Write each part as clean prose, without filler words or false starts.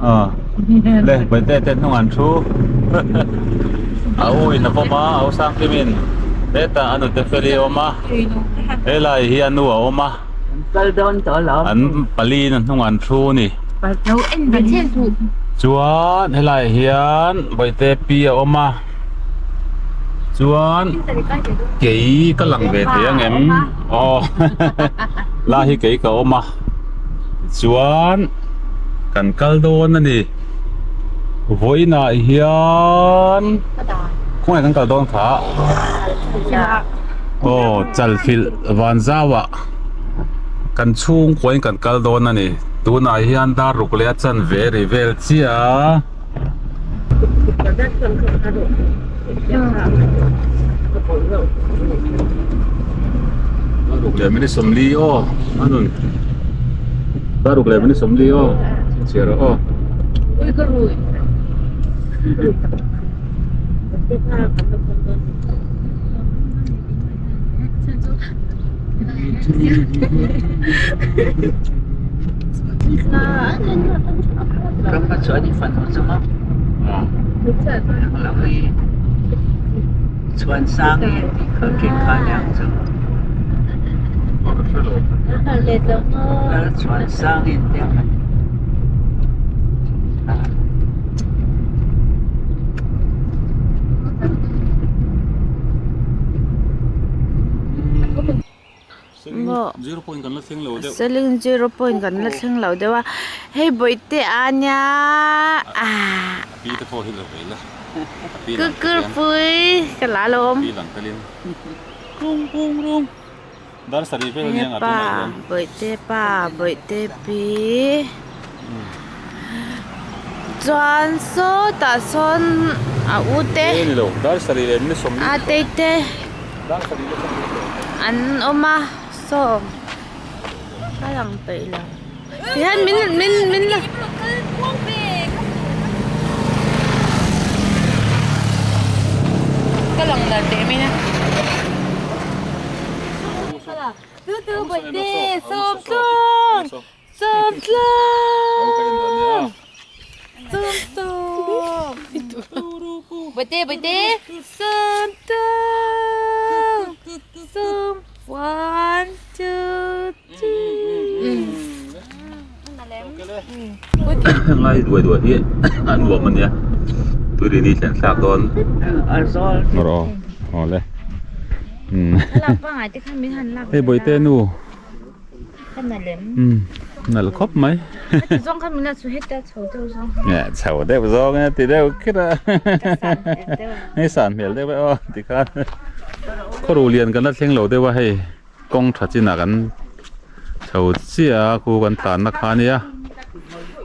A le Bawihte te hnung an thu a u in a pawm a a u Sangkim in hetah a nute Feli a awm a helai hi a nu a awm a an pali in a hnung an thu a ni chuan helai hian Bawihte pi a awm a chuan kei ka lang ve thei ang em aw lai hi kei ka awm a. Chuan kan kal dawn a ni. Vawiinah hian khawngaih kan kal dawn kha aw Chalfilh Vanzauah kan chhungkuain kan kal dawn a ni. Tunah hian dar ruk leh a chanve ri vel chiah a. Ruk leh minute sawmli aw a nun ruk leh minute sawmli aw chhiar rawh aw. Zero point kan la thleng lo deuh. Seling zero point kan la thleng lo deuh a. Hei bawihte a nia ah. A pi te pawh hi lo vei la. A pi lang Kukur pui ka la lo awm. A pi lang telin. Rung rung rung. Dar sarih vel ania ngah tunah hian. Bawihte pa bawihte pi. Chuan sawtah sawn a u te. Ni lo dar sarih leh minute sawmli. A tei te. Dar sarih leh sawmli tawh. An awm a saw ka lang peih lo. Tihian min min min la. Ka lang dar teh mai na. Tu tu bawihte sawm tlang. Sawm tlang sawm tawm bawihte bawihte sawm tlang sawm one two three ngai duai duai hi a nuam a nia tui ni thlen thlak dawn rawh aw le hei bawihte nu. Nalh khawp mai. Nge chho deuh zawng e ti deuh kher a. Hei san hmel deuh e aw tikhan khawru lian kan la thleng lo deuh a hei kawng tha chinah kan chho chiah a khu kan tlanna kha a nia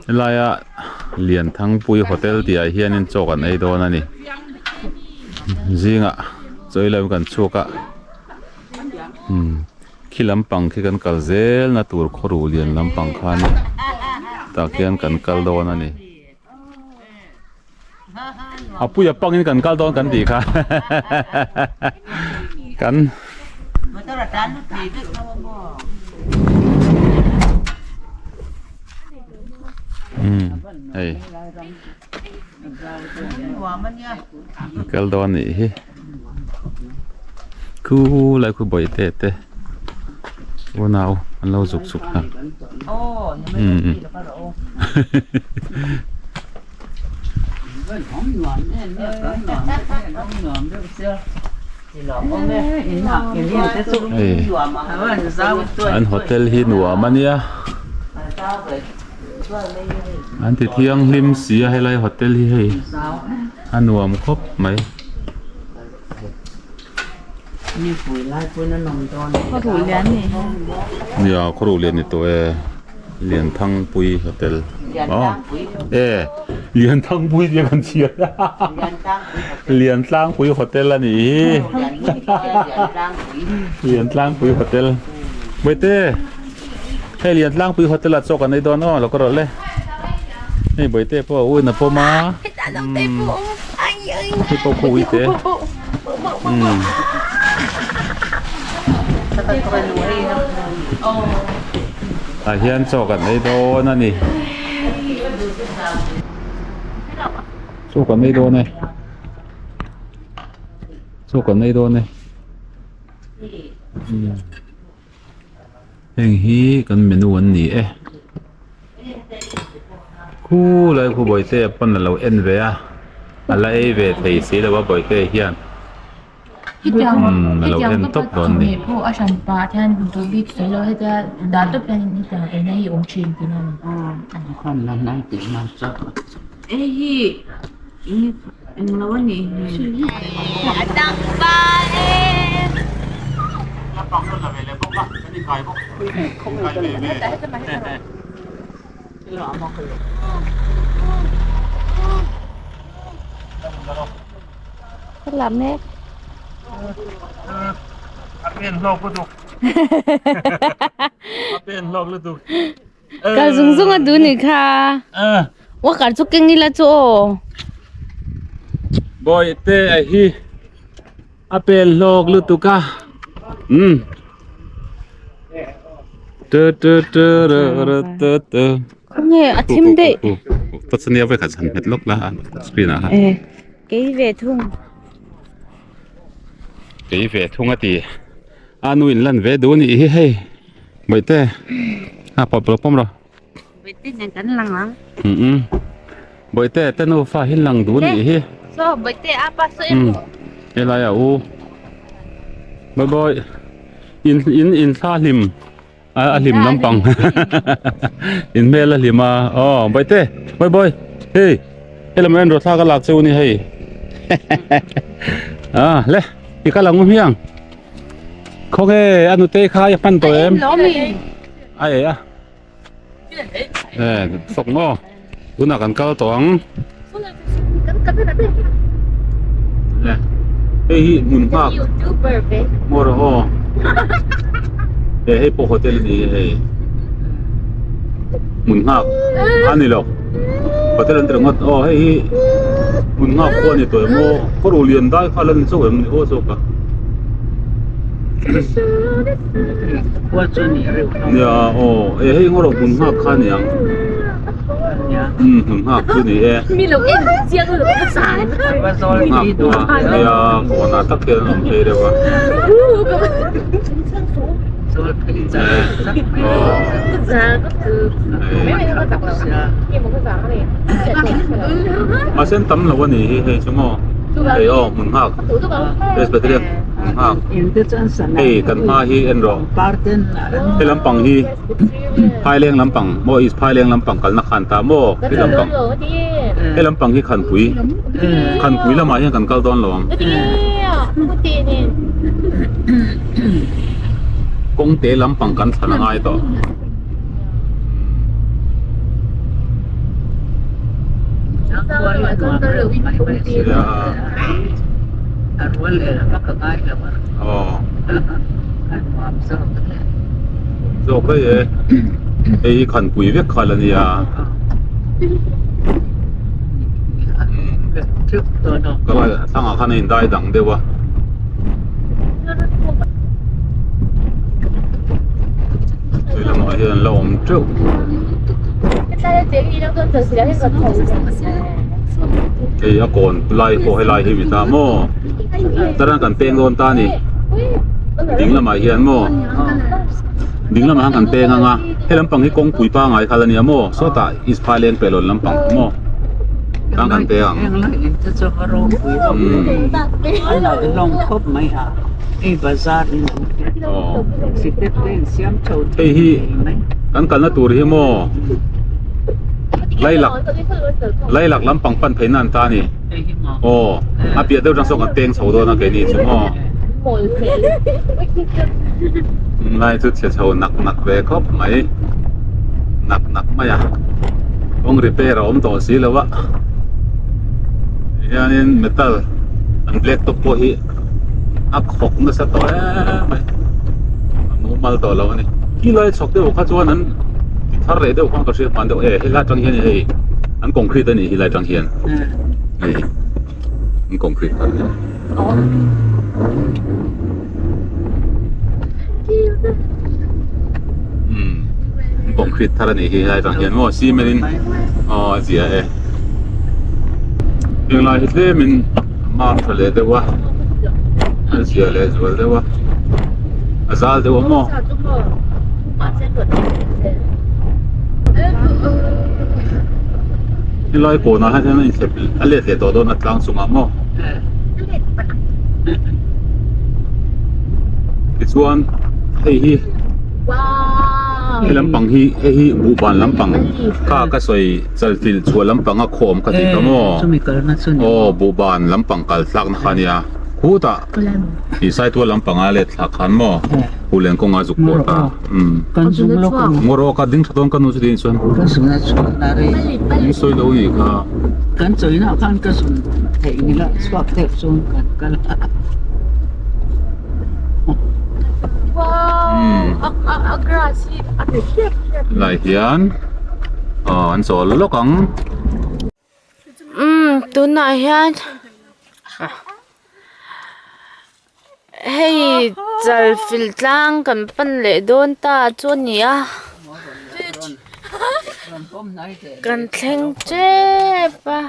helaia Lianthangpui hotel tih ah hianin chaw kan ei dawn a ni zingah chawi lam kan chhuak a umm. Khi lampang khi kan kal zel na tur khawruh lian lampang kha a ni tah khian kan kal dawn a ni a puia pangin kan kal dawn kan tih kha kan umm hei kal dawn a nih hi. Khu lai khu bawihte te unau an lo zuk chuk a umm hei an hotel hi nuam a nia an ti thianghlim si a helai hotel hi hei a nuam khawp mai. Nia khawruh lian ni tawh e Lianthangpui hotel aw e Lianthangpui tia kan chhiar Liantlangpui hotel a nih hi Liantlangpui hotel Bawihte hei Liantlangpui hotel ah chaw kan ei dawn aw lo ka rawlh e hei Bawihte pawh a uin a pawm a. Hei pawh khu ui te umm tah hian chaw kan ei dawn a ni. Chaw kan ei dawn e chaw kan ei dawn e heng hi kan menu an ni e khulai khu bawihte a pawn alo en ve a a la ei ve thei si lo a bawihte hian. Umm a lo en tawp dawn ni. Ka la mek. A pen hlawk lutuk. A pen hlawk lutuk. Kal zung zung a duh ni kha. Wa kar chu keng ila chu aw. Bawihte a hi a pen hlawk lutuk a. Um. Tu tu tu ru ru tu tu. Khawnge a thim daih. Ta chania vek a chhan nghet lawk la screen ah khan. Kei ve thung. Kei ve thung a ti. A nu in lan ve duh a nih hi hei. Bawihte. A pawp lo pawm rawh. Bawihte nen kan lang ang. Um. Bawihte te nufa hi lang duh a nih hi. Saw bawihte a pa saw em. Helai a u. Bye bye. In in in thla hlim. A hlim lampang in hmel a hlim a aw bawihte bawi bawi hei helam en rawh thla ka lak cheu a ni hei a le i kal ang u hmiang khawnge a nute kha i hman tawh em a e a e sawk maw tunah kan kal tawh ang le hei hi hmun nghak maw rawh aw he hei pawh hotel a ni hei hmun nghak a ni lo hotel an ti ringawt aw hei hi hmun nghak pawh a ni tawh em aw khaw ru lian dai kha la ni chauh em ni aw zawk a nia aw e hei ngaw rawh hmun nghak kha a ni ang. Umm hmun nghak chu ni e hmun nghak pawh a nia kawn ah tak hian an awm phei deuh a mahse an tam lo a nih hi hei chu maw hei aw hmun nghak presbyterian hmun nghak hei kan hma hi en rawh he lampang hi. Phaileng lampang maw is Phaileng lampang kalna khan ta maw he lampang he lampang hi Khanpui Khanpui lamah hian kan kal dawn lo ang kawngte lampang kan thlan a ngai tawh. Zawk daih e hei hi khanpui vek kha la nia ka thlang ah khan a in dai dang deuh a. Tui lamah hian an la awm teuh. Hei a kawn lai pawh helai hi mi ta maw chuan kan peng dawn ta a ni ding lamah hian maw ding lamah hian kan peng ang a he lampang hi kawngpui pangai kha la nia maw sawtah is phaileng pelawn lampang maw tang kan peng ang hei hi kan kalna tur hi maw. Lailak Lailak lampang pan phei nan ta a ni aw a piah deuh tang sawn kan peng chho dawn a keini chu maw lai chu chhe chho nak nak ve khawp mai nak nak mai a kawng repair a awm tawh si lo a hianin metal an black top pawh hi a khawk nasa tawh em mai a mumal tawh lo a ni khi lai chhawk deuh kha chuan an ti thar leh deuh khan ka hriat hman deuh e helai atang hian hei an concrete a nih hi lai atang hian hei an concrete thar hi umm an concrete thar a nih hi helai atang hian maw cement in aw a zia e. Heng lai hi tlemin mar tha leh deuh a a zia leh zual deuh a a zal deuh a maw. Helai kawnah hian a inthlep a let leh tawh dawn a tlang chungah maw tichuan hei hi he lampang hi hei hi buhban lampang kha ka sawi chalfilh chhuah lampang a khawm ka tih kha maw aw buhban lampang kal thlakna kha a nia khutah ih saitual lampanga let thlak khan maw huhlen kawnga zuk pawh ta. Ngaw rawh ka ding tha dawn ka nu chu tiin chuan min sawi lo nih kha. Kan chawina khan ka zun theih nila chhuak deuh chuan kan kal a. Lai hian an chawl lawk ang. Umm tunah hian hei chalfilh tlang kan pan leh dawn ta chu a ni a kan thleng tep a.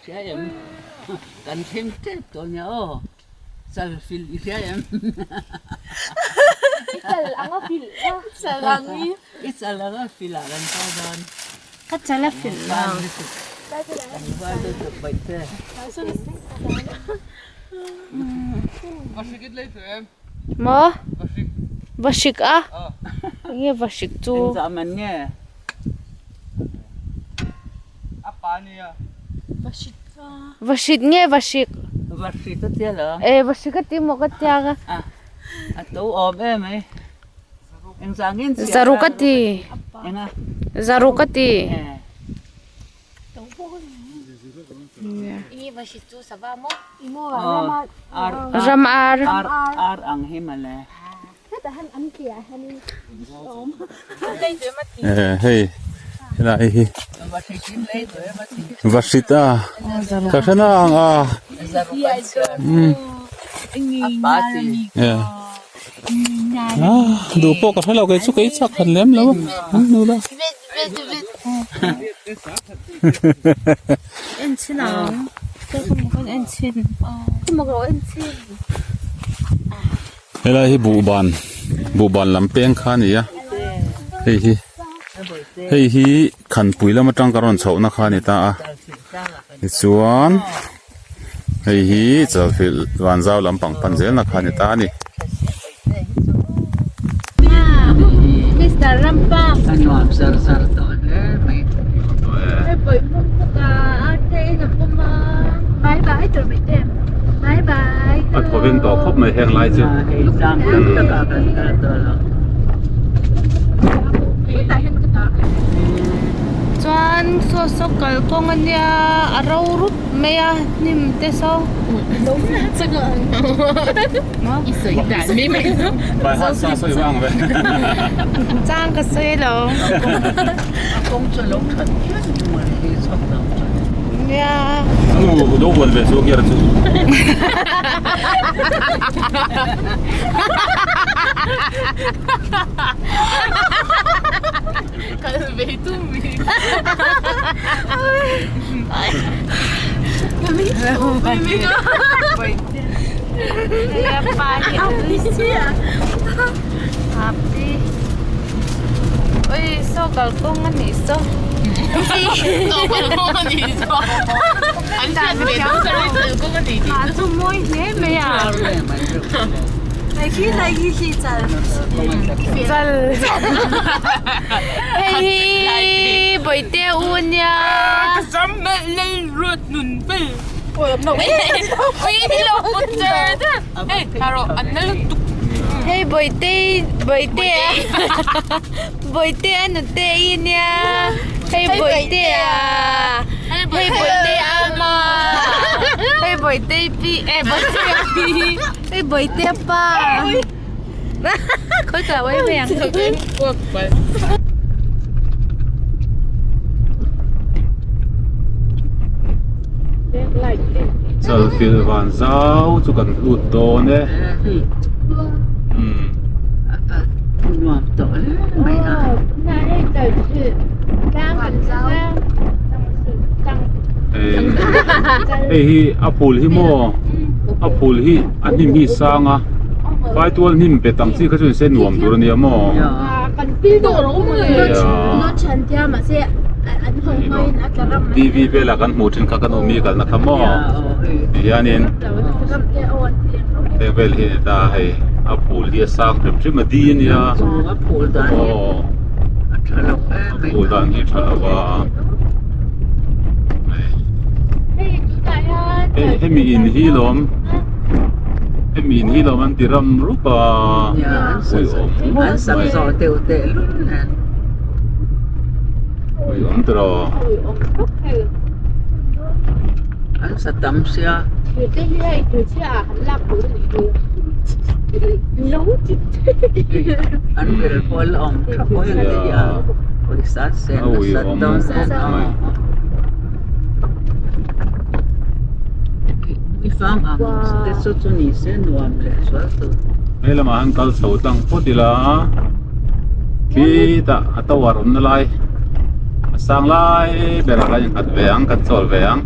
Hria em? Kan thleng tep tawh nia aw. Chal fil i hria em? I chal ang a fil a. Chal ang i. I chal ang a fil ah kan kal dawn. Ka chal a fil ang. Kan val lutuk baih te. Maw? Vahrik a? Enge vahrik chu? Engzah man nge? Vahrit nge vahrik? Vahrit a tia lo. E vahrik a ti maw ka tia ka. A to awm em mai. Engzah nge Zaruk a ti. Enga? Zaruk a ti. Ram ar. Ar ang hi mawle. Hei helai hi vahrit a ka hre na ang a duh pawh ka hre lo kei chu kei chak han lem lo an hnu la. Helai hi buhban buhban lam peng kha a ni a hei hi hei hi khanpui lam atang ka rawn chhohna kha a ni ta a tichuan hei hi chalfilh vanzau lampang pan zelna kha a ni ta a ni. A thawveng tawh khawp mai heng lai chu. Chuan saw saw kalkawng a nia a ro rup mai a hnim te saw. Chang ka sawi lo. Nia. Saw kalkawng a nih saw. Chu mawi hle mai a. Chal. Hei hi Bawihte u ania. Hei Bawihte Bawihte a. Bawihte a nute i nia hei bawihte a hei bawihte a ma hei bawihte pi eh bawihte a pi hei bawihte a pa khawi ka uai mai ang. Chalfilh van zau chu kan lut dawn e. Nuam tawh hle. Hei hi a phul hi maw a phul hi a hnim hi sang a paitual hnim bet ang chi kha chu inse nuam tur ania maw tv velah kan hmuh thin kha kan awm mi kalna kha maw tihianin heng vel hi a ni ta hei a phul hi a sang hrim hrim a di ania aw a phul dan hi a tha lo a. Hei hemi in hi lawm hemi in hi lawm an ti ram rup a an sak zawh deuh teh lul nen ui awm tiraw an sa tam sia an bel pawh la awm tha pawh hi a pawisa sen nasa dawn nen aw i fang ang te chu chu ni se nuam leh zual tur he lamah hian kal chho tlang phawt ila khitah a tower awmna lai a sang lai berah kan innghat ve ang kan chawl ve ang.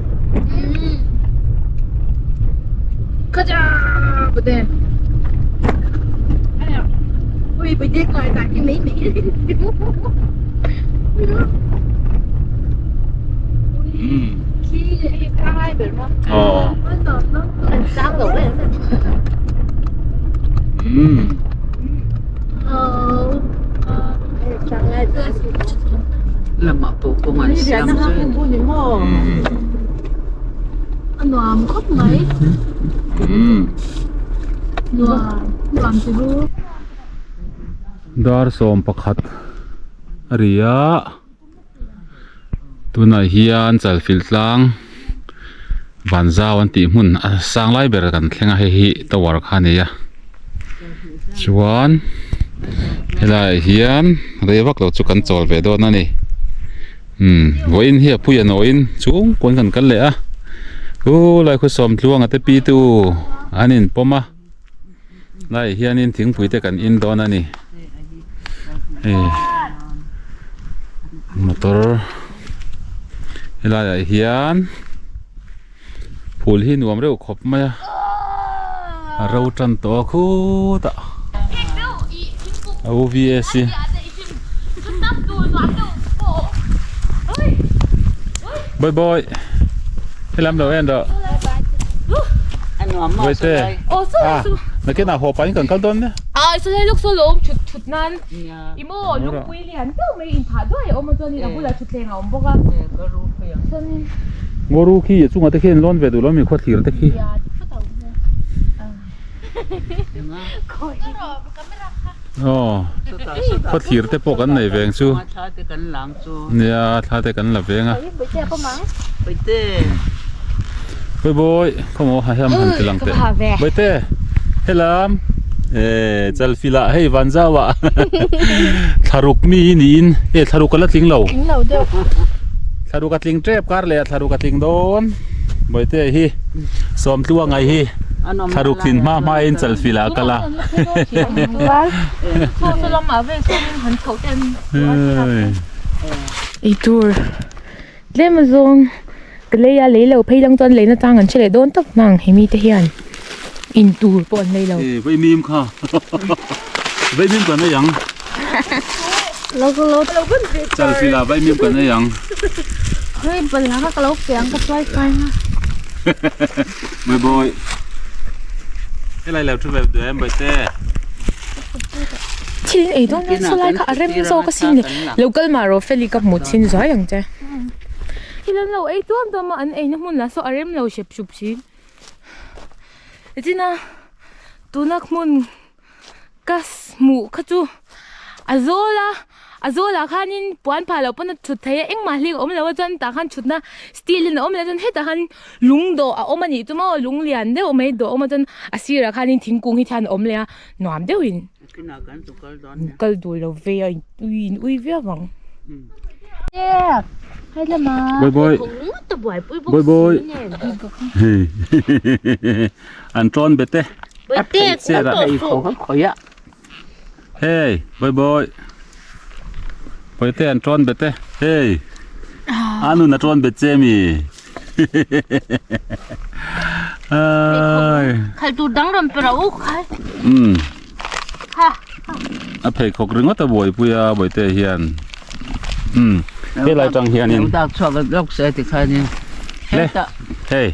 Lamah pawh kawng an siam zui a ni. A nuam khawp mai. Nuam nuam ti ru. Dar sawm pakhat a ri a tunah hian chalfilh tlang vanzau an tih hmun a sang lai ber kan thleng a hei hi tower kha a ni a chuan helaiah hian rei vak lo chu kan chawl ve dawn a ni. Umm vawiin hi a pui a nawiin chung pawn kan kal leh a u lai khaw sawm tluanga te pi tu an in pawm a laiah hianin thingpui te kan in dawn a ni hei motor helaiah hian phul hi nuam reuh khawp mai a a ro tan tawh a khutah a u v s hi bye bye helam lo en rawh vaite a nakinah haw pahin kan kal dawn nia Ngaw khi a chungah te khian lawn ve duh lo mi khua thlir te khi. Aw khua thlir te pawh kan nei veng chu. Nia thla te kan la veng a. Bawibawi khawmaw ha hian han ti lang teh. Bawihte helam eh chalfil ah hei vanzau ah thlaruk mi hi niin e thlaruk a la tling lo. Tling lo deuh. Thlaruk a tling tep kar leh a thlaruk a tling dawn. Bawihte hi sawmtlua ngai hi thlaruk tlin hma hma in chalfil ah a kal a. Eitur. Tlem azawng ka lei a lei lo phei lang chuan leina chang an hre leh dawn tak nang he mite hian in tur pawh an nei lo. E vaimim kha vaimim kan ei ang chalfil ah vaimim kan ei ang hei balhla kha ka lo pe ang ka tuai fai nga bawi bawi helai lo thu ve duh em bawihte. Thil ei dawn hian saw lai kha a rem zawk asin le lo kal mah rawh feli ka hmuh chin zuai ang che thil an lo ei tuam tuam a an eina hmun lah saw a rem lo hrep hrup si tina tuna hmun ka hmuh kha chu a zawl a. A zawlah khanin puan phah loh pawn a thut theih a engmah hling a awm lo a chuan tah khan thutna steel in a awm leh chuan hetah khan lung dawh a awm a nih chu maw lung lian deuh mai dawh a awm a chuan a sirah khanin thingkung hi thian a awm leh a nuam deuhin kal duh lo ve a ui in ui viau ang. Bawi bawi bawi bawi an tawn bet e Hey, boy boy. Boy te an tron bet e. Hey. Anu na tron bet che mi. Ai. Khal tur dang rawn pe rawh u khai. Umm. Ha. A pheikhawk ringawt a buaipui a Bawihte hian. Umm. Helai tang hianin. Lo dak chhuak lawk se tikhanin. Le. Hei.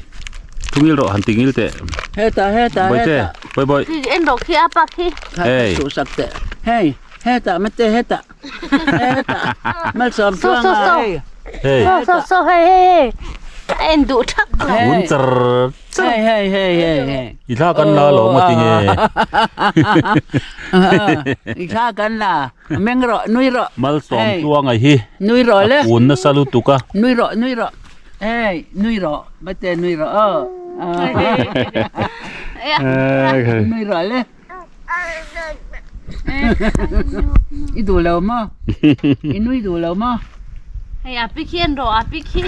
Thungil rawh han tingil teh. Hetah hetah Bawihte. hetah. Bawi bawi. Khi en rawh khi a pa khi. Hei. Suhsak teh. Hei. Hetah mate hetah. Hetah. Malsawm So so chuanga so. hei. Hei. So so so hei hei hei. A en duh thak lo. Vun char char. Hei hei hei hei hei. I thla kan la lo maw tinge. I thla kan la. Meng rawh nui rawh. Malsawm tluanga hi. Nui rawh le. A kun nasa lutuk a. Nui rawh nui rawh. Hei nui rawh mate nui rawh aw. Nui rawh le. I duh lo maw? I nui duh lo maw? Hei a pi khi an rawh a pi khi.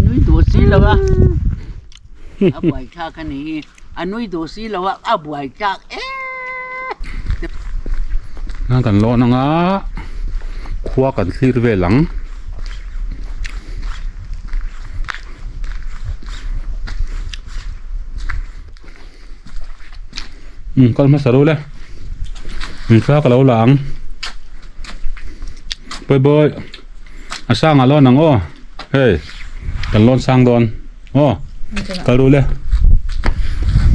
Nui duh si lo a. A buai thlak a ni hi. A nui duh si lo a, a buai thlak em. Nan kan lawn anga khua kan thlir vel ang. Umm kal hmasa ru le in thla ka lo la ang bawi bawi a sang ah lawn ang aw hei kan lawn sang dawn aw kal ru le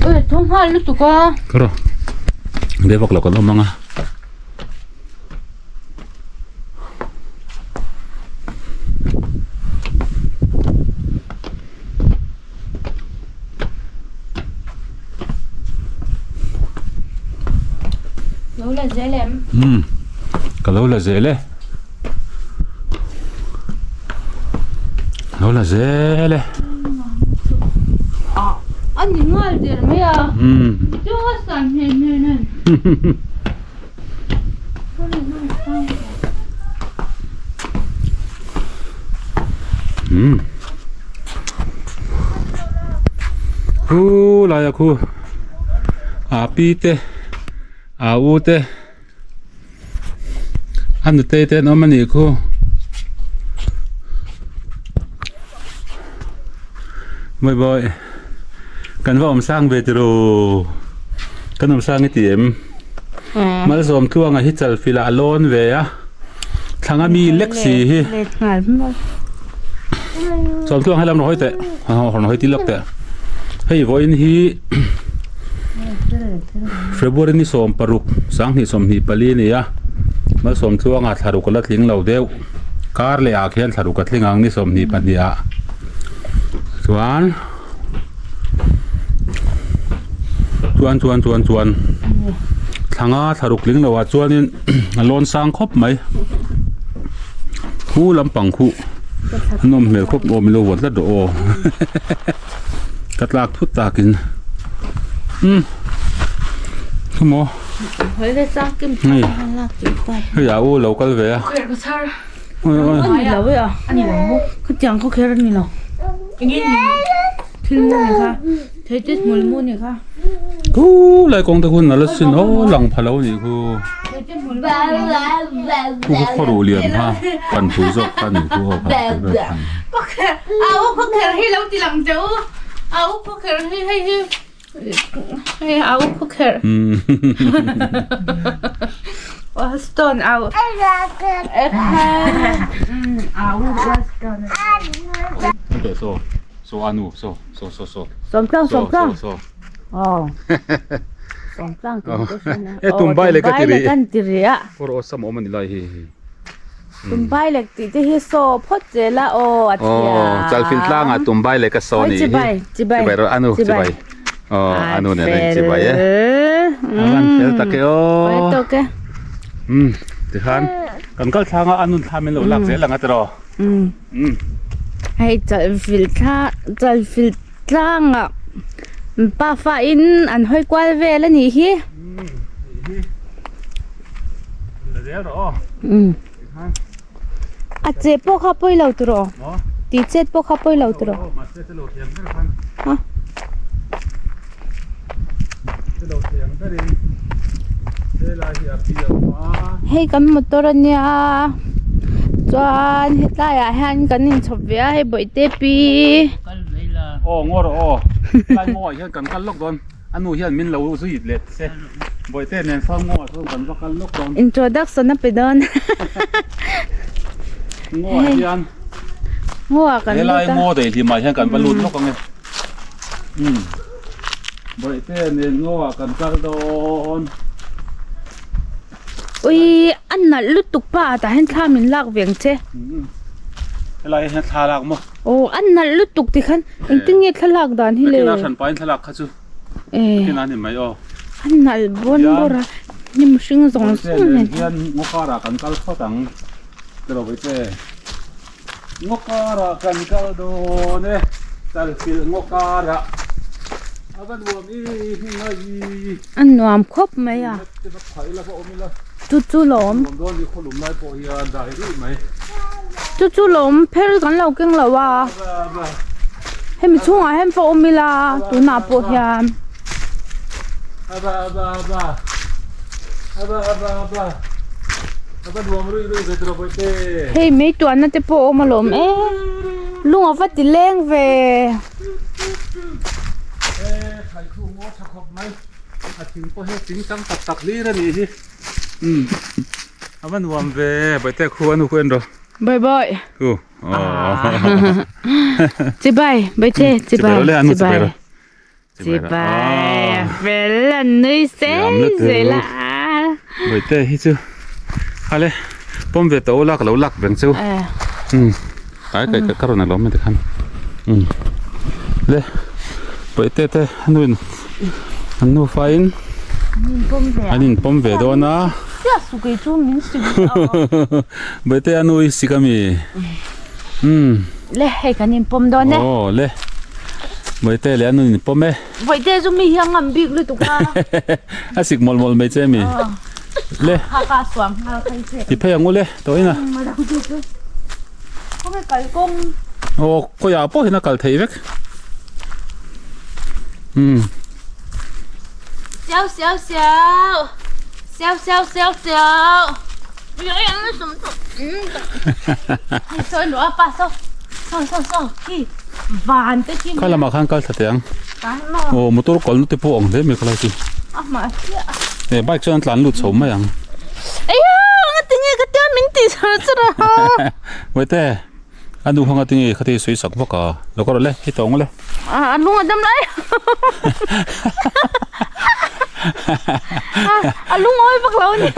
ui thu nghal lutuk a ka rawh be vak lo kan awm ang a. Lo la zel em? Umm ka lo la zel e. Lo la zel e. Ah a ni nghal der mai a. Umm. Chu a san hne hne hne. Umm khu laia khu a pi te a u te a nutei te an awm a nih khu mawi bawi kan va awm sang ve tiraw kan awm sang i ti em. Malsawm tluanga hi chalfilh ah a lawn ve a thlanga mi lek si hi sawm tluang helam rawn hawi teh rawn hawi tir lawk teh hei vawiin hi February ni 16 sanghnih 24 a ni a malsawm tluanga thla ruk a la tling lo deuh kar leh ah khian thla ruk a tling ang ni 22 ah chuan. Chuan chuan chuan chuan thlanga thlaruk tling lo ah chuanin a lawn sang khawp mai khu lampang khu a nawm hmel khawp awm ilo vuan tlat rawh aw ka tlak thut takin umm khawmaw hei hei a u lo kal ve a. Khu lai kawng te hun ala sin aw lang pha lo anih khu khu kha khaw ruh lian kha pan pui zawk kha anih khu ho kha Hei au khaw kherh. Stone au. Okay, so so anu so so so so. Sawmtlang sawmtlang. So so. Oh. Sawmtlang tih te hran a. E tumbai le ka tiri. Kan tiri a. Kawr awsam awm ani lai hi. Tumbai lek tih te hi saw phawt zel a aw a thiam. Aw chalfil tlangah tumbai lek a saw nih hi. Chibai chibai. Chibai rawh anu chibai. Aw anu nen a in chibai e. A van fel tak e aw. Oi tawk e. Um tikhan kan kal thlanga anun thla min lo lak zel ang a tiraw. Um. Hei chalfil thla chalfil tlangah pafa in an hawi kual vel a nih hi. Um nih hi. A che pawh kha pawi lo tur aw tih chet pawh kha pawi lo tur aw hei kan motor a nia. Chuan hetlai ah hian kan inchhawp ve a hei bawihte pi. Aw ngaw rawh aw tlai ngaw ah hian kan kal lawk dawn a nu hian min lo zui leh se bawihte nen sawn ngaw ah chuan kan va kal lawk dawn. Introduction a pe dawn. Ngaw ah hian ngaw ah kan lut a. Helai ngaw daihlim ah hian kan va lut lawk ang e. Umm bawihte nen ngaw ah kan kal dawn. Ui a nalh lutuk pa tah hian thla min lak ve ang che. Helai hian thla lak maw? Aw a nalh lutuk tikhan engtin nge thla lak dan hi le? Nakin a hran pahin thla lak kha chu nakin a ni mai aw. A nalh bawn bawr a hnim hring zawng zawng nen. Hian ngaw karah kan kal phawt ang tiraw Bawihte. Ngaw karah kan kal dawn e, chalfilh ngaw karah a va nuam i hmingai. A nuam khawp mai a. Chu chu lawm. Nuam dawn ni khawlum lai pawh hian dai ruih mai. Chu chu lawm pher kan lo keng lo a. Hemi chhungah hian pawh awm ila tunah pawh hian. Aba aba aba aba aba aba aba nuam rui rui ve tiraw bawihte. Hei mei tuanna te pawh a awm alawm e lung a va ti leng ve. E khai khu ngaw tha khawp mai a thing pawh hi thing tam tak tak hlir a nih hi umm a va nuam ve bawihte khu a nu khu en rawh. Bye bye. Khu Chibai bawihte chibai chibai. Chibai a fel a nui sei zel a. Bawihte hi chu hale pawm ve tawh ula ka lo lak veng chu. Umm tlai kai ka rawn alawm heti khan umm le bawihte te a nuin an nufa in an in pawm ve dawn a. Bawihte a nui sik ami. Umm. Le hei kan in pawm dawn e. Aw le. Bawihte leh a nun in pawm e. Bawihte chu mi hi a ngam bik lutuk a. A sik mawlh mawlh mai che mi. Le. Kha kha suam nghal khai che. Ti phei ang u le tawh ina. Khawnge kal kawng. Aw khawiah pawh hian a kal theih vek. Umm. Siau siau siau. Siau siau siau siau. Kha lamah khan kal thla teh ang aw motor kalna te pawh ang hle mai khalai chu eh bike chuan an tlan lut chho mai ang Bawihte a nu hanga tinge khati sawi sak vak a lo ka rawh le hei tawng le. A lung a dam lai a lung awi vak lo nia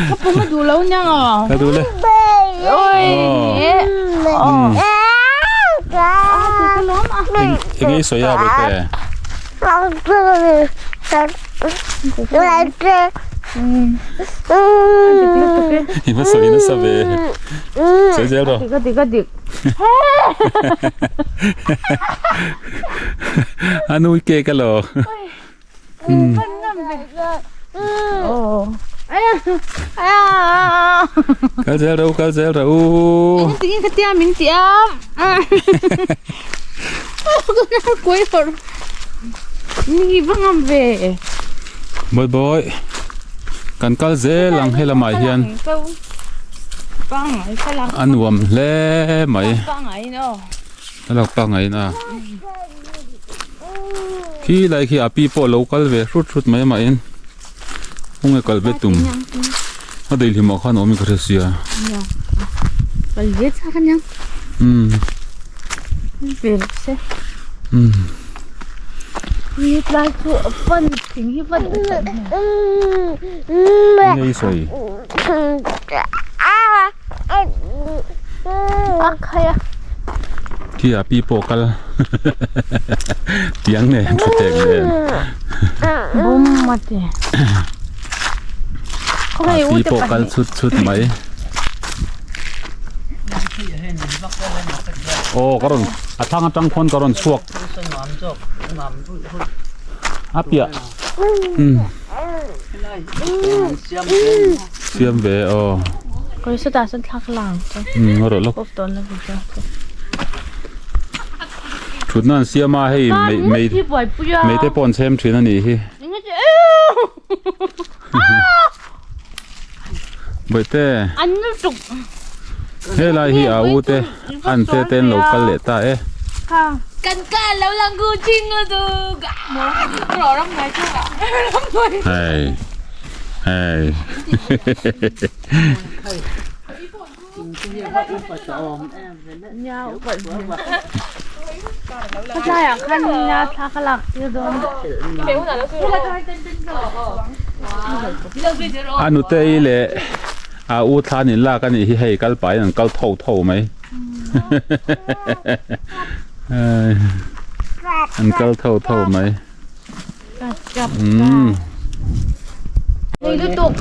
ka pum a duh lo nia ngaw ka duh le oi ni eng ei sawi a bawihte i va sawi nasa ve sawi zel rawh ka dik ka dik A nui kek alo. Kal zel ro kal zel ro. Tingin ka tia min ti a. Koi for. Ni va ngam ve. Boi boi. Kan kal zel ang helamah hian. A nuam hle mai thlalak pangngai in a khi lai khi a pi pawh a lo kal ve hrut hrut mai mah in khawnge kal ve tum a daihlim ah khan a awm in ka hre sia umm umm. Enge i sawi? Khi a pi pawh kal tiang nen thutthleng nen a pi pawh kal chhut chhut mai aw ka rawn a thlang atang khawn ka rawn chhuak a piah umm. Siam ve aw. Koi sawtah sawn thlak lang chu. Umm a rawh lawk. Off dawn lo video chu. Thutna an siam a hei mei mei mei te pawh an chhem thin a nih hi. Bawihte. An lutuk. Helai hi a u te an te te an lo kal leh ta e. Hei hei A nutei leh a u thlan in lak a nih hi hei kal pahin an kal tho tho mai an kal tho tho mai umm. Nei lutuk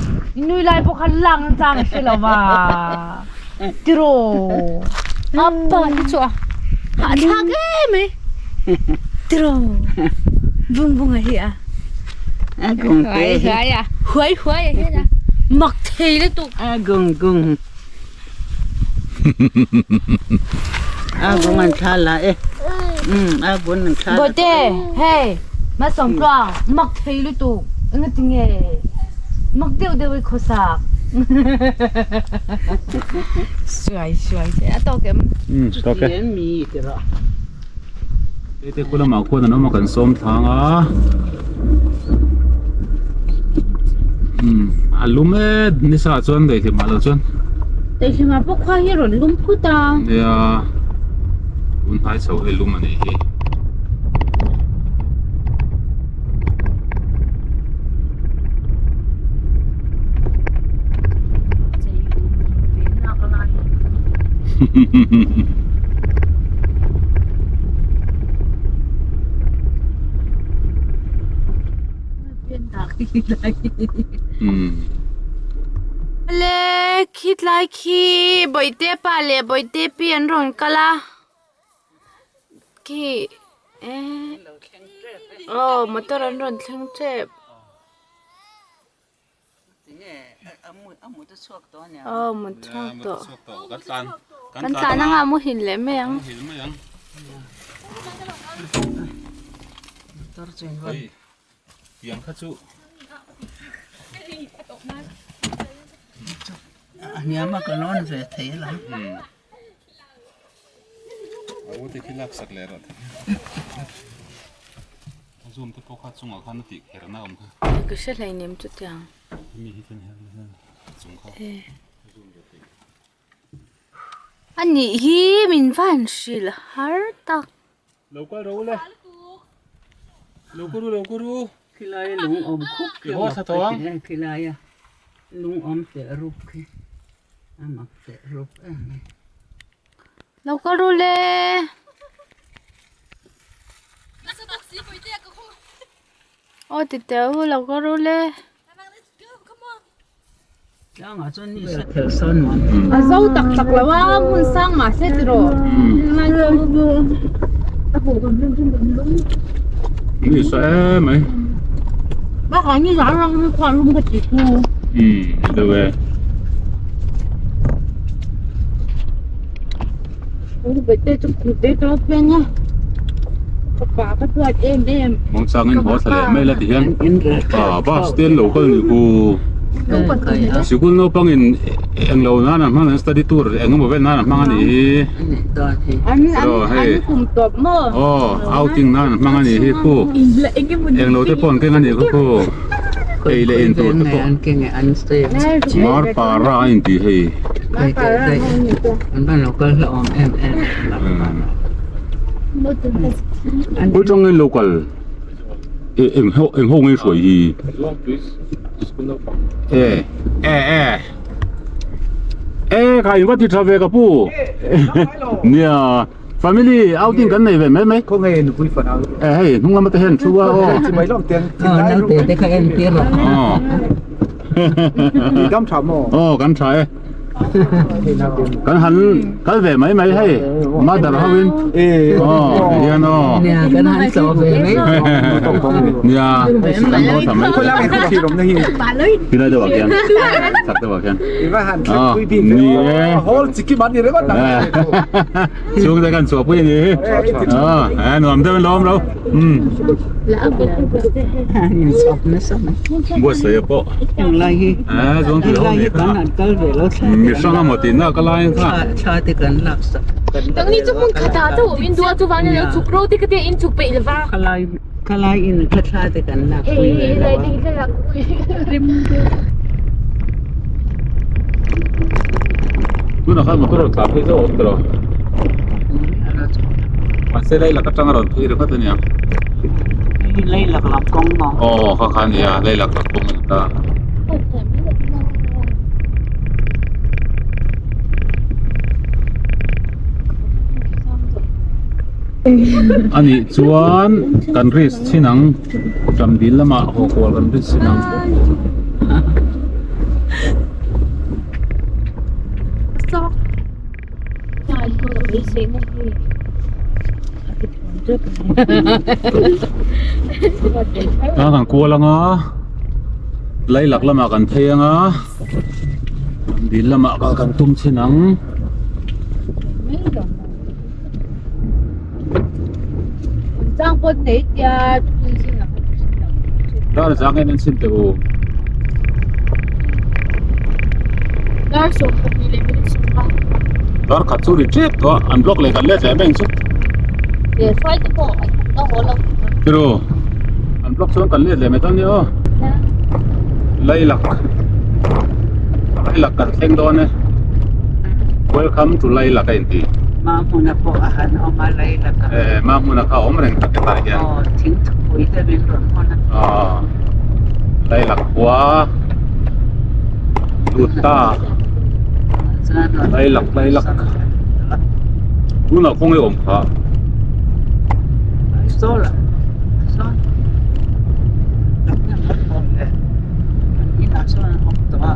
nui lai pawh khan lak na chang a hre lo va tiraw apa te chu a hahthlak em mai tiraw bung bung a hi a huai huai a huai huai a hian a mak thei lutuk a gung gung a gung an thla la e a gun an thla la Bawihte hei Malsawmtluang mak thei lutuk engatinge mak deuh deuh i khawsak suai suai che a tawk em tawk e Hei te lamah khuan an awm a kan sawm thlang a umm a lum e nisa ah chuan daihlim ah lo chuan daihlim ah pawh khua hi a rawn lum phut a nia tun hnai chho hi lum a nih hi. Le khitlai khi bawihte pa leh bawihte pi an rawn kal a khi eh aw motor an rawn thleng tep. Aw mut chhuak tawh kan tlan anga muhil leh mai ang. A u te khi lak sak leh rawh a zoom te pawh kha chungah khan a tih kher na awm kha. Ka hre hleinem chutiang. Hemi hi chuan hian chung kha zoom ve theih. A nih hi min van hrilh har tak. Lo kal ro le. Lo kal ru lo kal ru. Khilai lung awm khup khi. Haw thla tawh ang. Khilai a lung awm teh rup khi. A mak teh rup em mai. Lo kal ru le. Aw ti teh u lo kal ru le. A zo tak tak lo a hmun sang mahse tiraw. Ni sa em mai. Bakah ni zan rang ni khuan lum ka ti khu. Deuh e. Mawngchangin haw thla leh mai la ti hian ah bus te an lo kal ni ku sikul naupangin englo nan an hmang an study tour eng emaw vel nan an hmang a nih hi elaw hei aw outing nan an hmang a nih hi khu englo te pawh an keng a nih khu khu ei leh in tur te pawh Marpara a intih hei. Khawi tang nge local eng ho eng ho nge hruai hi e e e e kha in va ti tha ve ka pu nia family outing kan nei ve mai mai Khaw nge nupui fan ang. E hei hnung lama te hian thu a aw. Chi mai lawm tiang thin lai ru. Naute te kha en tir rawh. Aw. I dam tha maw? Aw kan tha e. Kan han kal ve mai mai hei mother ho in. Aw hian aw. Nia kan han chaw ve mai. Nia kan haw tha mai. Khaw lai khaw thir awm na hi. Tilai deuh ah khian chak deuh ah khian. I va han thleng pui bik ve aw. Hall chikim an ni ringawt nang. Chhungte kan chhuahpui a ni hi. Aw nuam deuh in lo awm lo. Buatsaih pawh eh chuan tui ho ni kha mi hrang emaw tih nak a lai kha tunah khan motor rawn tlan phei zauh a awm tawh lo mahse lei lak atanga rawn phei ringawt a nia. Aw kha kha ania lei lak lak kawng a ni ta. Anih chuan kan risk chin ang Ṭamdil lamah haw kual kan risk chin ang. A kan kual anga lailak lamah kan phei anga dil lamah kal kan tum chhin ang. Dar zang en an chhin teh u. Dar khat chu ri tep tawh a an block leh kan let leh mai ang chu. Tiro an block chuan kan let leh mai dawn nia aw. Lailak Lailak kan thleng dawn e. Welcome to Lailak a inti. Mahmuna pawh a han awm a Lailak ah. Eh Mahmuna kha a awm reng tak hetah hian. Aw thingthupui te min rawn hawn a. Aw Lailak khua lut ta. Lailak Lailak tunah khawnge awm kha. Saw lah saw inah sawn an awm tawh a.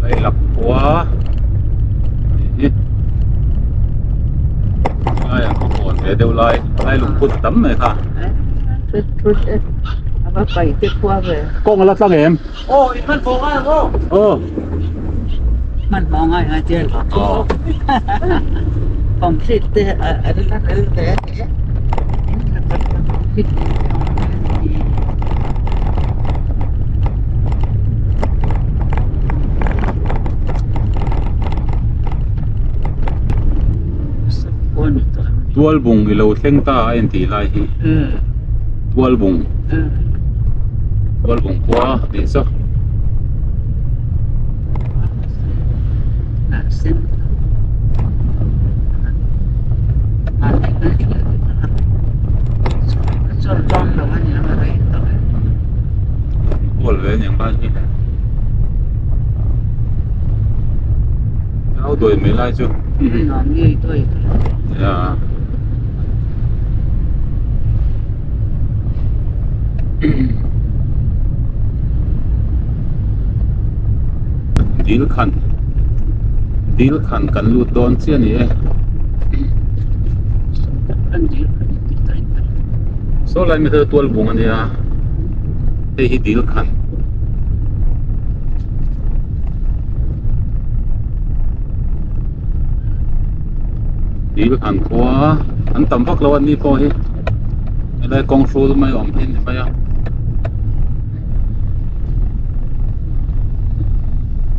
Lailak khua anih hi laiah khaw kawn ve deuh lai lai lungphut a tam mai kha kawng a la tlang em aw Tualbung i lo thleng ta a intih lai hi Tualbung Tualbung khua tih chu. Hual ve aniang lai hi Nau dawi mai lai chu ya Dil khan dil khan kan lut dawn chiah a ni e saw lai mi te tual bung a nia hei hi dil khan. Dil khan khua an tam vak lo a ni pawh hi helai kawng hrul mai a awm hi a ni mai a.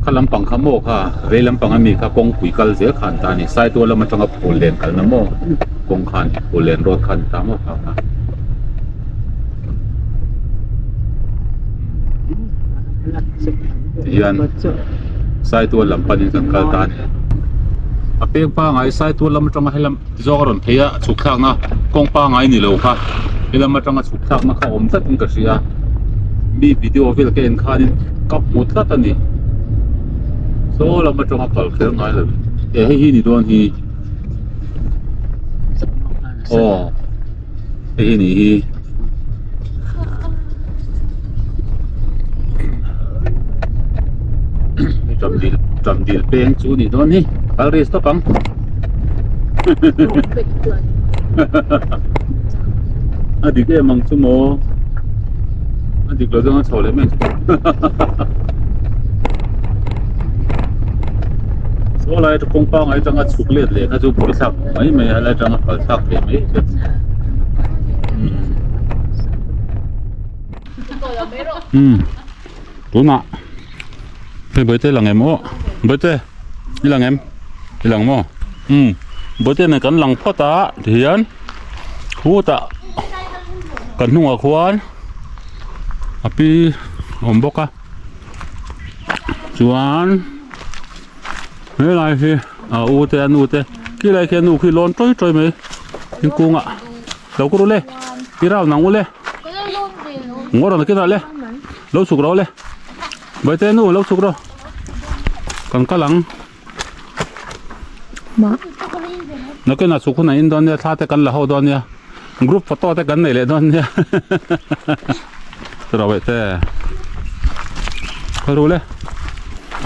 Kha lampang kha maw kha vei lampang ami kha kawngpui kal zel kha an ta a ni Saitual lam atanga phul len kalna maw kawng kha a ni phul len road kha a ni ta maw kha kha. Tihian Saitual lam panin kan kal ta a ni a peng pangai Saitual lam atanga helam ti zawk a rawn phei a chhuk thlakna kawng pangai ni lo kha helam atanga chhuk thlakna kha awm tlat in ka hria mi video vel ka en khanin ka hmu tlat a ni saw lam atanga kal kher ngai lo eh hei hi ni dawn hi aw hei hi ni hi. Ṭamdil ṭamdil peng chu ni dawn hi kal risk tawp ang a dik em ang chu maw a dik lo zawng a chho leh mai. Aw lai kawng pangai atanga chhuk let leh kha chu buai thlak mai mai a helai atanga kal thlak theih mai chu umm tunah hei bawihte lang em aw bawihte i lang em i lang maw umm bawihte nen kan lang phawt a tihian khutah kan hnungah khuan a pi a awm bawk a chuan helai hi a u te a nu te khi lai khi a nu khi lawn tawi tawi mai thingkung ah lo kawr ule i rau nang ule ngaw rawn kinah le lo chhuk rawh le Bawihte nu lo chhuk rawh kan kal ang nakinah chhuk hunah in dawn nia thla te kan la ho dawn nia group photo te kan nei leh dawn nia chutah Bawihte kal ru le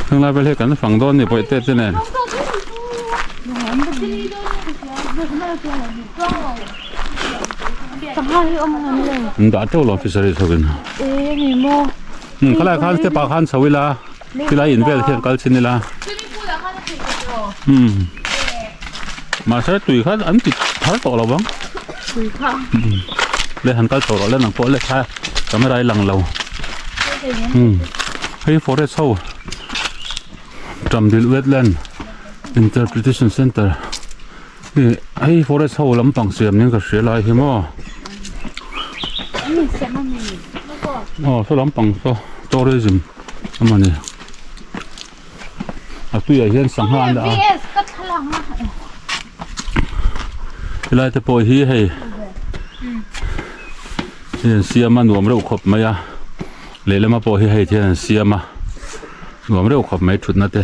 heng lai vel hi kan fang dawn ni Bawihte te nen. An dah teuh lo fisheries ho in. Umm khalai khan step ah khan chho ila tilai in vel khian kal chin ila umm mahse tui kha an ti thar tawh lo vang umm le han kal chho rawh le nang pawh le kha camera i lang lo umm hei forest ho Tamdil wetland interpretation center Ih hei forest ho lampang siam nen ka hria lai hi maw aw saw lampang saw tourism a mawni a tuiah hian sangha an dah a helai te pawh hi hei hei an siam a nuam reuh khawp mai a lehlama pawh hi hei hian an siam a nuam reuh khawp mai thutna te.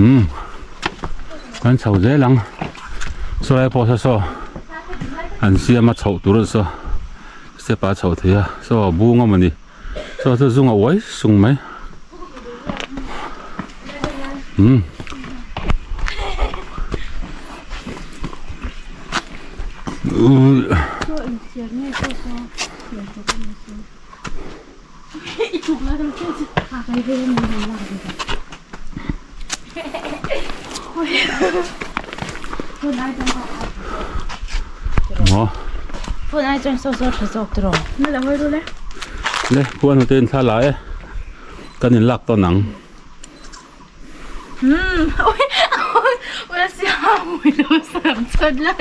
Umm kan chho zel ang sawlai pawh saw saw an siam a chhoh tur saw step ah a chhoh theih a saw a bung a mawni saw chu zung a uai sung mai umm. Le khuan hote in thla la e kan in lak tawn ang.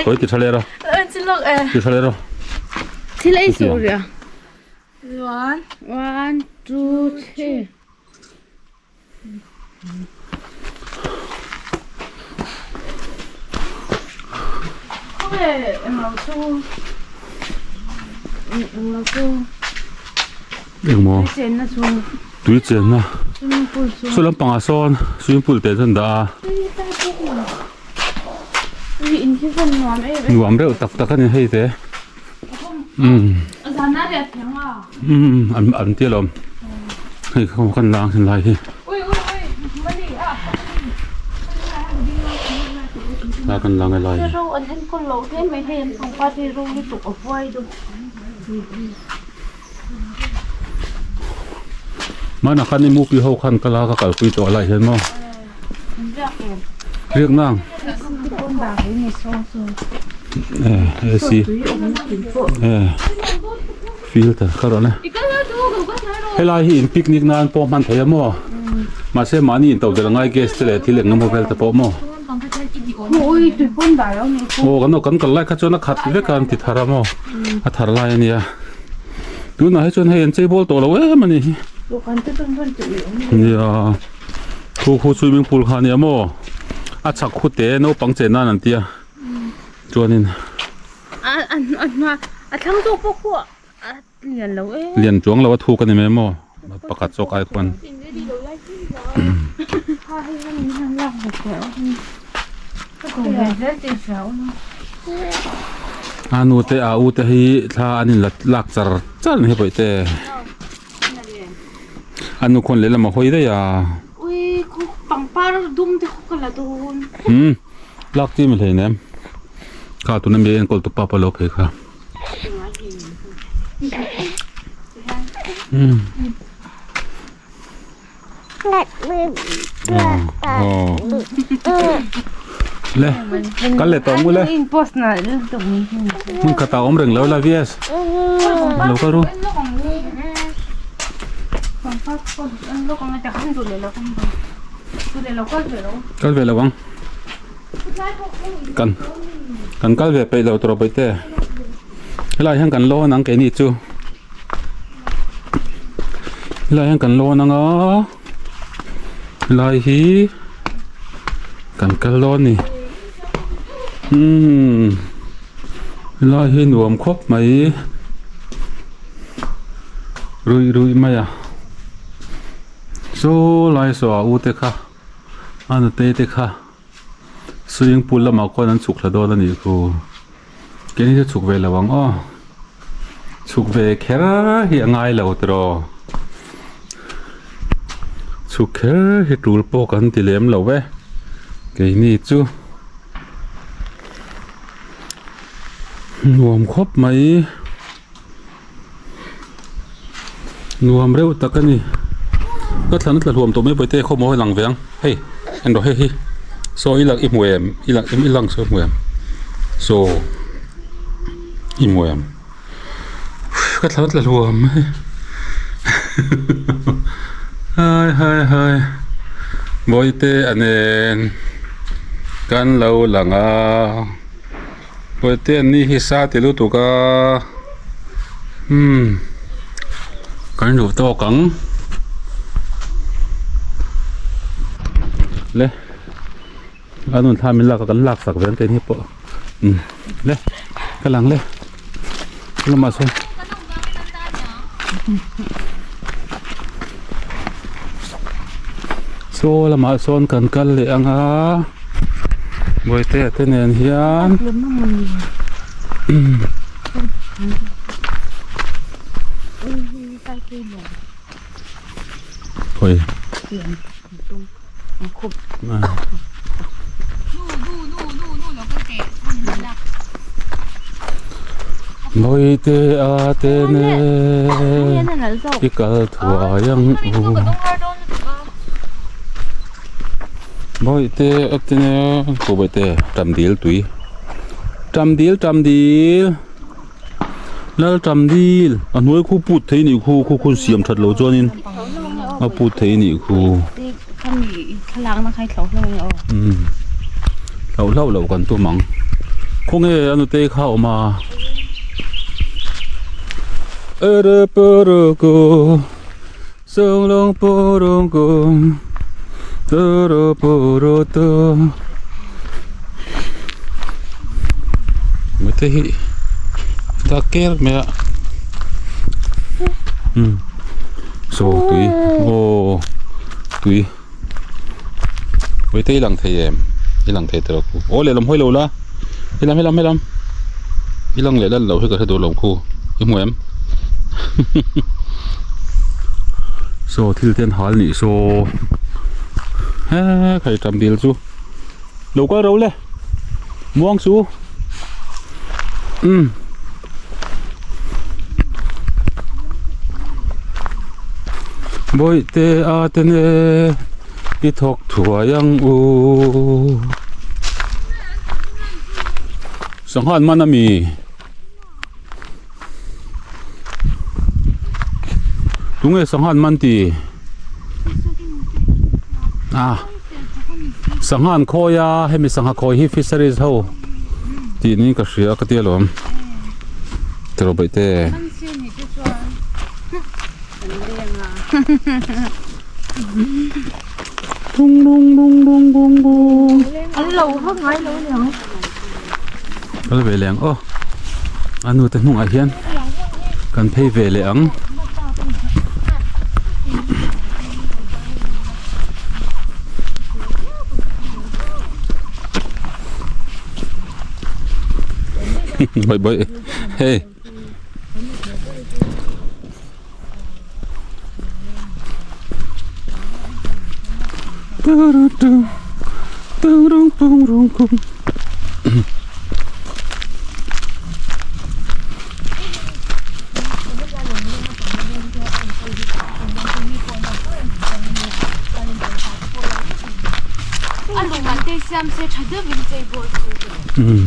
Khawi ti tha leh rawh ti tha leh rawh. One, one, two, three. Engmaw tui chenna saw lampangah sawn swimming pool te chu an dah a nuam reuh tak tak a ni hei te. Umm umm an an ti alawm hei kha kan lang thin lai hi la kan lang lai hi hmanah khan i mupi ho khan ka la ka kalpui tawh lai hian maw riak nang eh AC eh filter ka rawn e helai hi in picnic nan pawh hman thei a maw mahse mahni in to vel ngai gas te leh thil eng emaw vel te pawh maw aw kan kan kal lai kha chuan a khat vek a an ti thar a maw a thar lai a nia tunah hi chuan hei an chei bawl tawh lo em a ni hi nia. Khu khu swimming pool kha ania maw a chhak khu te naupang chen nan an tia chuanin a a a hma a thlang zawk pawh khu a lian lo e lian chuang lo a thuk ani mai maw pakhat zawk ai khuan a nu te a u te hi thla an in lak char char ani hei te. A nu khawn lehlam a hawi daih a. Ui khu pangpar dum te khu ka la dawn. Umm lak chi mi hlei nem. Kha tuna mi enkawl tu pa pawh a lo phei kha. Umm. Le kal leh tawh ang ule. Hmun khatah awm reng lo la vias. Lo kal ru. Kal ve lo ang. Kan kan kal ve peih lo tawh paite. Helai hian kan lawn ang keini chu. Helai hian kan lawn ang a. Helai hi kan kal dawn a ni. Umm helai hi nuam khawp mai. Ruih ruih mai a. Saw lai saw a u te kha a nute te kha swimming pool lamah khuan an chhuk thla dawn a nih khu. Keini chu chhuk ve lo ang aw. Chhuk ve kher hi a ngai lo tiraw. Chhuk kher hi tul pawh kan ti lem lo e. Keini chu nuam khawp mai. Nuam reuh tak a ni. Ka thlan a tla hluam tawh mai pawh te khawm a lang ve ang. Hei en rawh hei hi saw i lang i hmu em i lang i lang saw i hmu em saw i hmu em ka thlan a tla hluam mai hai hai hai bawihte a nen kan lo lang a. Bawihte an ni hi sa ti lutuk a umm kan duh tawk ang le a nun thla min lak a kan lak sak ve ang keini pawh umm le ka lang le lamah sawn saw lamah sawn kan kal leh ang a. Bawihtea te nen hian khawi Bawihtea te nen i kal thuai ang u. Bawihte a ti nia ko bawihte tam dil tui tam dil tam dil lal tam dil a hnuai khu put thei nih khu khu khun siam that lo chuanin a put thei nih khu umm hlauh hlauh loh kan tum ang khawnge a nute kha a awm a ere pere ko. Sung lung purung kung turu puru tu Mite hi ta ker mai a um saw tui aw tui Mite i lang thei em i lang thei tawh khu aw lehlam hawi lo la helam helam helam i lang leh lan loh hi ka hre duh lo khu i hmu em. Saw thil te an hal nih saw he khai tam dil chu lo kal ro le muang chu um bawihte a te ne i thawk thuai ang u sangha an man ami. Tunge sangha an man ti? Ah sangha an khawi a hemi sangha khawi hi fisheries ho tih niin ka hria ka ti alawm tiraw baihte. An lo vak ngai lo niang. Kal ve leh ang aw. A nu te hnungah hian kan phei ve leh ang. Bawih bawih hei. te siam se tha deuhin chei bawl se. Umm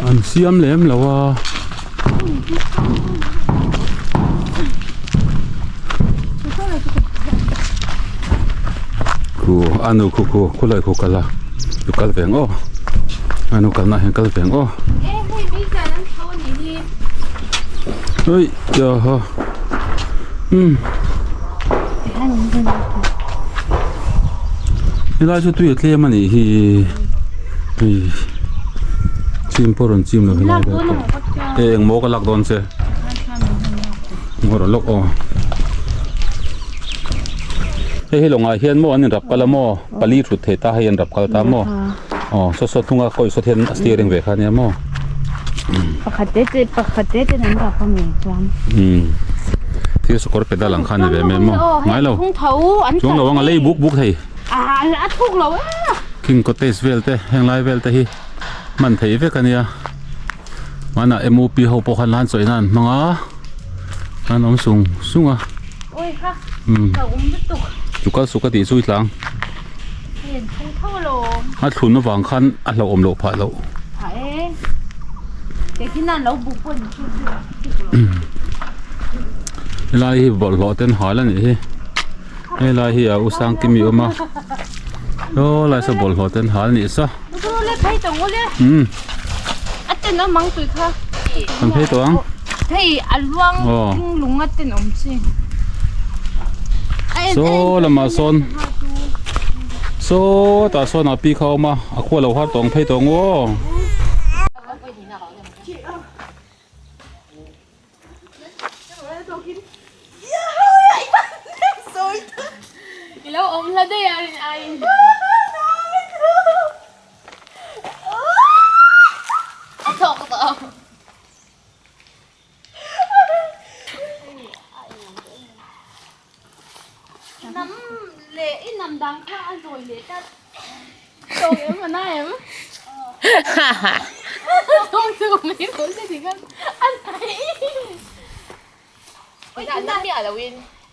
an siam lem lo a. Khu a nu khu khu khulai khu kal a lu kal ve ang aw a nu kalna ah hian kal ve ang aw. Ui ha umm helai chu tui a tlem a nih hi hei chim pawh rawn chim lo helai vel pawh e engmaw ka lak dawn che ngaw lawk aw hei hi lawngah hian maw an in rap kal a maw pali thut thei ta hei an rap kal ta maw aw saw saw hnunga kawi saw hian a steering ve kha ania maw pakhat te te pakhat te ten an rap a mi chuan umm thil sakawr pedal ang kha ani ve mai maw ngai lo chuang lo ang a lei buk buk thei a thuk lo e king cottage vel te heng lai vel te hi hman theih vek ania hmanah M_O_P ho pawh khan lan chawih nan an hmang a an awm sung sung a umm chu kal suk a tih chu i tlang. A thlun avang khan a hlauhawm loh phah loh. Helai hi bawlhhlawh ten hal a nih hi. Helai hi a u Sangkimi awm a. Saw lai saw bawlhhlawh ten hal a nih saw. Umm. Kan phei tawh ang. Aw. Saw lamah sawn sawtah sawn a pi kha a awm a a khua lo har tawng phei tawh ang aw.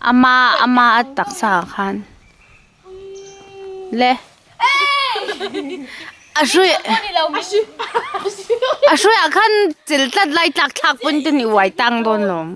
Ama ama a taksa ah khan le a hrui a hrui ah khan chil tlat lai tlak thlak pawn te ni uai tang dawn lawm.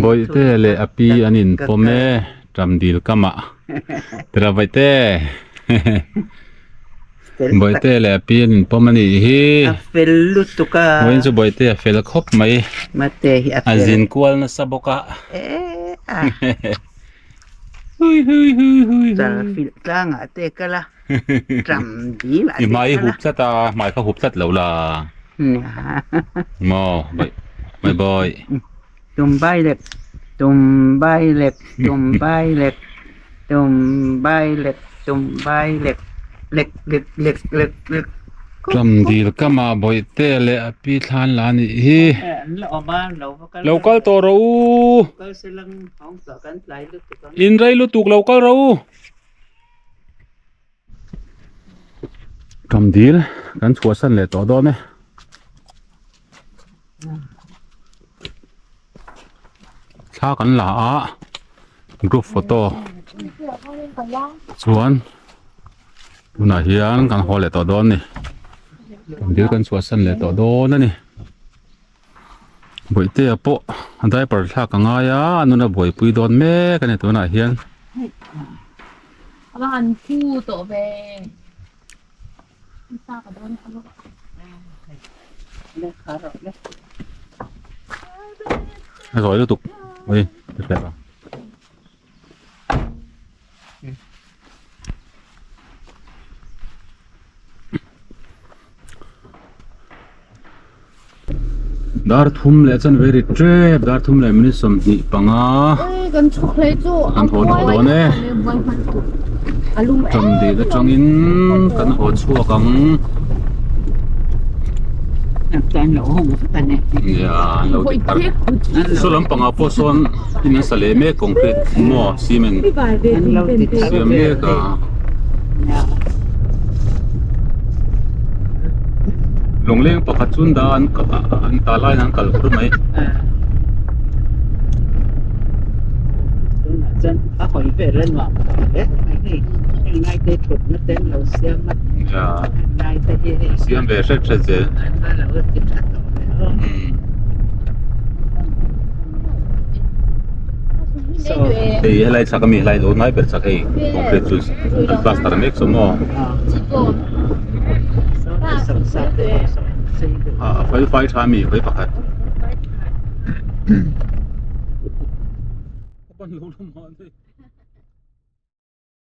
Bawihte leh a pi an inpawm e Ṭamdil kamah tira Bawihte Bawihte leh a pi an inpawm a nih hi vawiin chu Bawihte a fel khawp mai a zin kual nasa bawk a I hmai i hup tlat a hmai kha hup tlat lo la maw my boy Ṭamdil kamah bawihte leh a pi thlan la a nih hi lo kal tawh rawh u. In rei lutuk lo kal rawh u. Ṭamdil kan chhuahsan leh tawh dawn e. Thla kan la a group photo chuan tunah hian kan haw leh tawh dawn a ni. Ṭamdil kan chhuahsan leh tawh dawn a ni. Bawihtea pawh a diaper thlak a ngai a a nuna buaipui dawn mek a ni tunah hian. A zawi lutuk ui ka hriat a. Dar thum leh chuan very trep dar thum leh minute 25 kan chhuk hlei chu kan haw tawh dawn e Ṭamdil aṭangin kan haw chhuak ang Nia an lo ti thar saw lampangah pawh sawn in an sa leh mek concrete maw cement siam mek a. Lawngleng pakhat chu an dah a an tah laiin an kal kur mai. Siam ve hret hret zel. Hei helai chhak ami helai lo hnai ber chhak hei concrete chu an plaster mek chu maw a fel fai tha ami vawi pakhat.